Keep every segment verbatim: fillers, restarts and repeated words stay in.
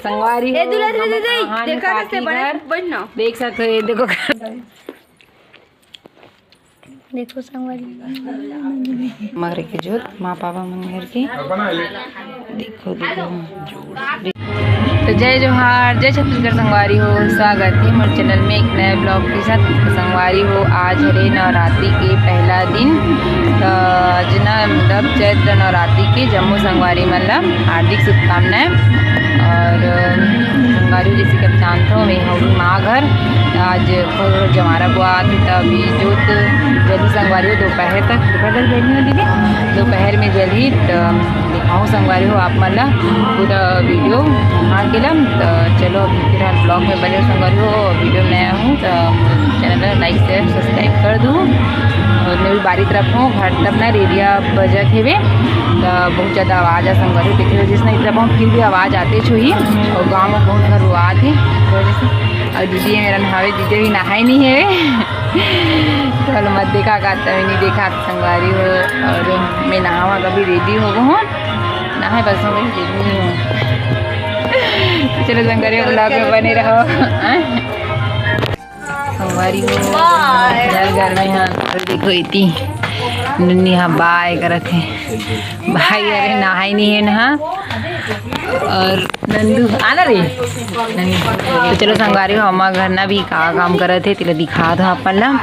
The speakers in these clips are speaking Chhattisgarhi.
संगवारी ए, हो, दुल्हन दीदी, हमर दीदी, आहान देखा काकी कैसे बने, घर। बैठ ना। देख सकते हो, ये देखो। देखो संगवारी। मगर के जोत, माँ पापा मन घर के। देखो, देखो। तो जय जोहार, जय छत्तीसगढ़ संगवारी हो, स्वागत है मोर चैनल में एक नए ब्लॉग के साथ। तो संगवारी हो, आज हरे नवरात्रि के पहला दिन। तो आज ना, मतलब, चैत्र नवरात्रि के जम्मो संगवारी मन ला हार्दिक शुभकामनाएं। और, अ, संगवारी हो, जैसे कि आप जानते हो, मैं हूँ माँ घर। आज घर जवारा बोआत हे, त अभी जोत जल्दी संगवारी हो, दोपहर तक, दोपहर तक जल्दी हो दीदी, दोपहर में जल्दी। त दिखाऊँ संगवारी हो आप मन ला पूरा वीडियो वहाँ के ला। त चलो, अभी फिलहाल ब्लॉग में बने रहो संगवारी हो। वीडियो नया हूँ त चैनल ला लाइक, शेयर, सब्सक्राइब कर दू। और मैं भी बारी तरफ हूँ, घर तरफ ना रेडिया बजत हेवे, त बहुत ज़्यादा आवाज़ आ संगवारी हो, देख रहे हो, जिसने इतना बहुत फिर भी आवाज़ आते छुही और गाँव में बहुत घर वो आते। और दीदी मेरा नहावे, दीदी भी नहाए नहीं है। चलो मत देखा का, तभी नहीं देखा संगवारी हो। और मैं नहावा कभी रेडी हो गो हूँ, नहाए बस हो गई रेडी हो। चलो संगवारी हो, ब्लॉग में बने रहो। संगवारी हो, घर घर में हाँ, और देखो इति नन्नी हाँ बाय करत हे। भाई अरे नहाए नहीं है ना। और नंदू आना रे। तो चलो संगवारी हो, हमार घर ना भी का काम करत हे, तेला दिखा दो अपन ला।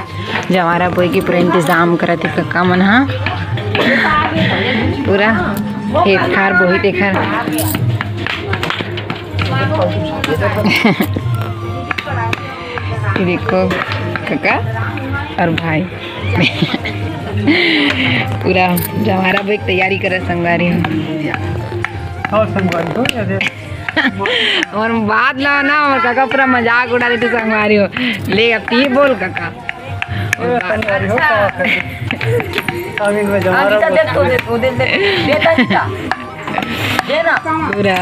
जवारा बोए के पूरा इंतजाम करत हे कक्का मन हा। पूरा खेत खार बोही तेखर। ये देखो कक्का और भाई। पूरा जवारा बोए के तैयारी करत संगवारी हो। और संगवारी हो, ये दे। और बात ला ना, और काका पूरा मजाक उड़ा देते संगवारी हो। ले अब ती बोल काका। ए, संगवारी हो, का कर? अभी मैं जवारा अभी तो बोल। देख, तू देख, तू देख, देख, देख, देख, देख, देख ना। पूरा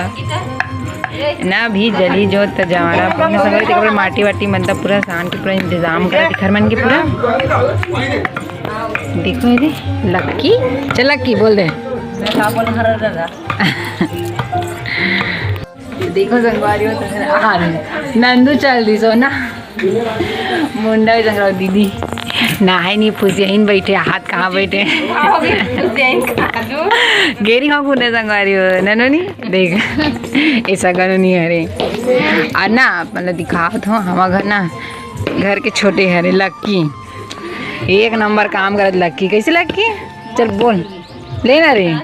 ना भी जली जो त जवारा पूरा संगवारी, देखो पूरा माटी वाटी मतलब पूरा सान के पूरा इंतजाम करत घर मन के पूरा। देखो ये लक्की, चल लक्की बोल दे। मैं का बोल घर दादा। देखो संगवारी हो तो आ रे। नंदू चल दी सो ना। मुंडा भी संगवारी दीदी। नहाए नहीं फुसियाइन बैठे, हाथ कहाँ बैठे? गेरी हाँ कुने संगवारी हो, ननो नहीं? देख। ऐसा गनो नहीं हरे। और ना, मतलब दिखावत हो, हमार घर ना, घर के छोटे हरे, लक्की। एक नंबर काम करत लक्की। कैसे लक्की? चल बोल। ले ना रे।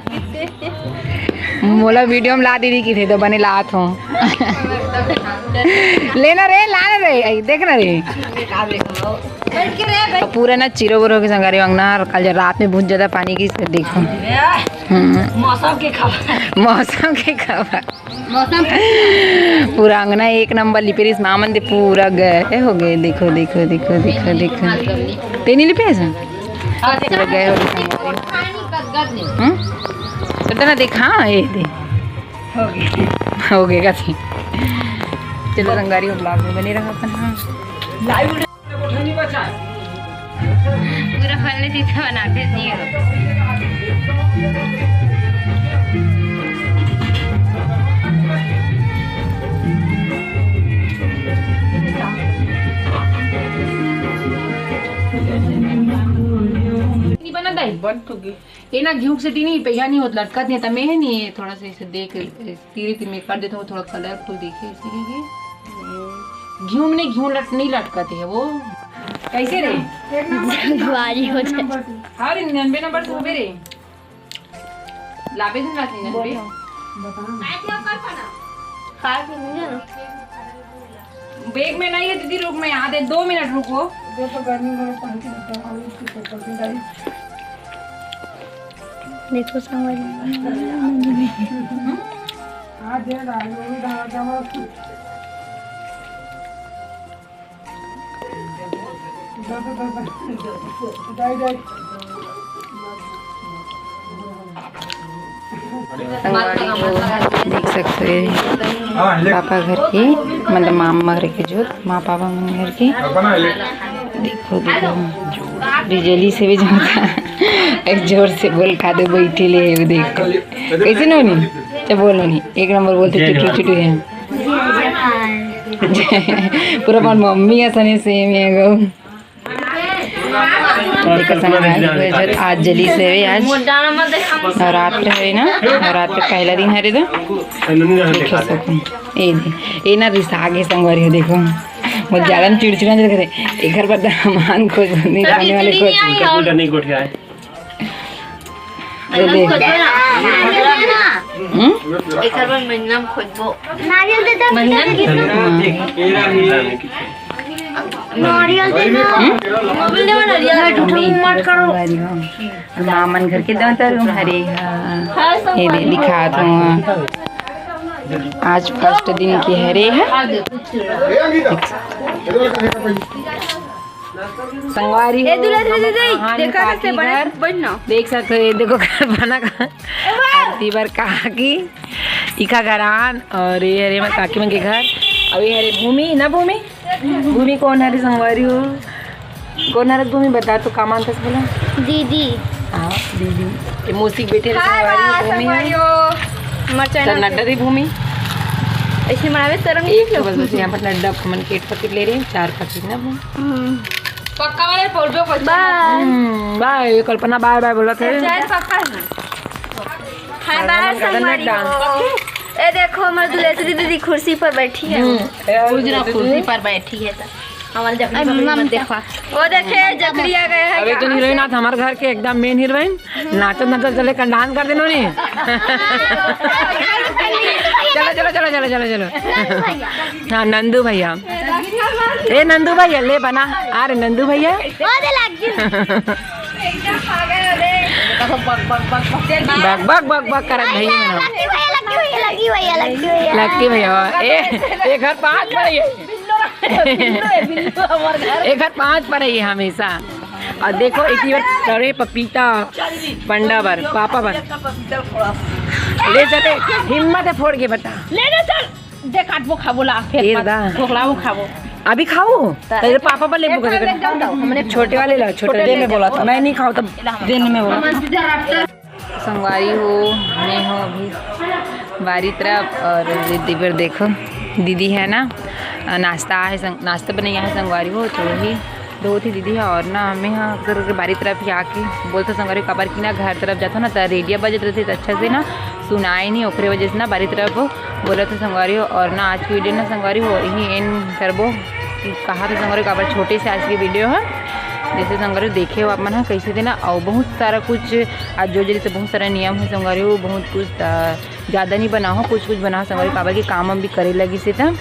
मोला वीडियो में ला दीदी की थे तो बने लात हो। ले ना रे, ला ना रे, आई देख ना रे। पूरा ना चिरो बोरो के संगवारी हो अंगना, और कल जब रात में बहुत ज्यादा पानी की, देखो। हम्म। मौसम के खबर। मौसम के खबर। मौसम पूरा अंगना एक नंबर लिपेरिस मामन दे पूरा गए हो गए। देखो, देखो, देखो, देखो, देखो। तेनी लिपे ऐसा? पूरा गए हो गए संगवारी। हम्म? तो ना देखा, ये दे। हो गए। हो गए का थी। चलो संगवारी हो, ब्लॉग में बने रहो अपन। हाँ। पूरा फल ने तीता बनाते नहीं हो। नहीं बना दाई? बन तो गई। ये ना घिउक से ती नहीं, पहिया नहीं होत, लटकत नहीं, तमे है नहीं, थोड़ा सा इसे देख, तीरी तीरी में कर देता हूँ, थोड़ा कलरफुल दिखे इसीलिए। घिउ में नहीं, घिउ लट-, नहीं लटकते है वो। कैसे रे? संगवारी हो जाए। हाँ रे, निन्यानवे नंबर से होबे रे। लाबे दिन रात निन्यानवे। बैग में नहीं है दीदी, रुक, मैं यहाँ दे, दो मिनट रुको। देखो संगवारी। संगवारी हो, देख सकते हो पापा घर के, मतलब मामा घर के जोत, माँ पापा मन घर के। देखो, देखो, बिजली से भी जमता। एक जोर से बोल खा दे, बैठे ले, वो देख। कैसे नोनी? चल बोल नोनी, एक नंबर बोलते, चुटू चुटू है। पूरा अपन मम्मी असन same हे गो। देखो संगवारी हो, आज जली से हवे आज। नवरात्र हरे ना, नवरात्र पहला दिन हरे तो देखो सकूं। ए दे, ए ना रिसा गे संगवारी हो, देखो। मोर ज्यादा न चिड़चिड़ा नइ करे। एकर बर दामान खोज, नहीं खाने वाले खोज। नहीं गोठिया है। ए दे। हम्म? एकर बर महीना में खोजबो। नारियल दे दे। महीना में कितना? हाँ। नारियल दे दे। हम्म? मोबाइल दे, नारियल। झूठा मुंह मत करो। माँ मन घर के दांतर हरे हा। ये दे, दिखात हूँ। आज first दिन के हरे हा। संगवारी ए, हो, दुल्हा, दुल्हा, हमर दुल्हा, कहानी देखा काकी कैसे बने, घर। बैठ ना। देख सकते हो, ये देखो घर बना का। आरती बर काकी, इखा घर आन, और ये हरे हमर काकी मन के घर। अउ ये हरे भूमि, ना भूमि? भूमि कोन हरे संगवारी हो? कोन हरे भूमि? बता तो, का मानथस बोला? दीदी। हाँ, दीदी। ये मौसी के बेटे हरे हाय संगवारी हो, बा, भूमि संगवारी है। हो। हमर चैनल तो नड्डा दे भूमि। ऐसे मनावे सरम एक तो बस, बस यहाँ पर नड्डा मन के एक पैकेट ले रहे हैं, चार पैकेट ना भूमि। हम्म। पक्का वाले फोटो को बाय। हम्म, बाय, कल्पना बाय बाय बोलत हे। चाय पक्का है। हाय, बाय, संगवारी हो। ए देखो, हमर दुलेश्वरी दीदी कुर्सी पर बैठी है। हम्म, ए, उजरा दीदी। कुर्सी पर बैठी है तो। हमारे जकरी अरे, बकरी मम्मी मत देखा। वो देखे, जकरी आ गए हैं। अबे तो हीरोइन आज हमारे घर के एकदम मेन हीरोइन। नाचत नाचत चले कंडान कर देनो नी। चलो, चलो, चलो। हाँ, नंदू भैया। ए नंदू भैया, ले बना। अरे नंदू भैया। वो दे लग गई। बक बक बक बक करत भैया ना। लकी भैया, लकी भैया, लकी भैया, लकी भैया। लकी भैया, ए, ए घर पाँच पर है ये। बिल्लो है, बिल्लो हमार घर। ए घर पाँच पर है ये हमेशा। और देखो, इतनी बार करे पपीता पंडा बर, पापा बर। ले चले, हिम्मत है फोड़ के बता। ले ले चल। दे काटबो, खाबो ला, फेर ए मत दा। ठोकलाबो, खाबो। अभी खाओ, त तेरे पापा पर लेबो एक कर। एक दम दो, हमने छोटे वाले ला, छोटे छोटे दे में बोला था, मैं नहीं खाऊँ तब। दिन में बोला। संगवारी हो, मैं हूँ अभी बारी तरफ और दीदी पर देखो, दीदी है ना, नाश्ता है संग-, नाश्ता बनाया है संगवारी हो, तो वही दो थी दीदी है। और ना, मैं हाँ अक्सर करके बारी तरफ ही आके बोलता संगवारी, काबर कि ना घर तरफ जाता ना, तो रेडिया बजत रहते, तो अच्छा से ना सुनाई नहीं, ओकरे वजह से ना बारी तरफ बोलत हे संगवारी हो। और ना आज की वीडियो ना संगवारी हो यही एंड करबो। कहा था संगवारी, काबर छोटे से आज की वीडियो है, जैसे संगवारी देखे हो आप मन ह कैसे थे ना। और बहुत सारा कुछ आज जो जैसे बहुत सारा नियम है संगवारी हो, बहुत कुछ, अ, ज़्यादा नहीं बनाओ, कुछ कुछ बनाओ संगवारी, काबर कि काम हम भी करे लगी से था।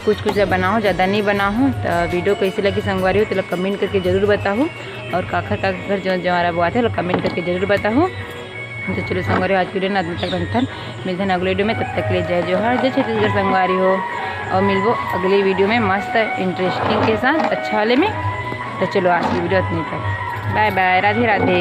कुछ कुछ बनाओ, ज़्यादा नहीं बनाओ। तो वीडियो कैसे लगी संगवारी हो, तो कमेंट करके जरूर बताओ। और काखर काखर जो जवारा बुआते, कमेंट करके जरूर बताओ। तो चलो संगवारी, आज की वीडियो ना अतने तक रखथन। मिलथन अगले वीडियो में, तब तक के लिए जय जोहार, जय छत्तीसगढ़ संगवारी हो। और मिलबो अगले वीडियो में मस्त इंटरेस्टिंग के साथ, अच्छा वाले में। तो चलो आज की वीडियो अतने तक, बाय बाय, राधे राधे।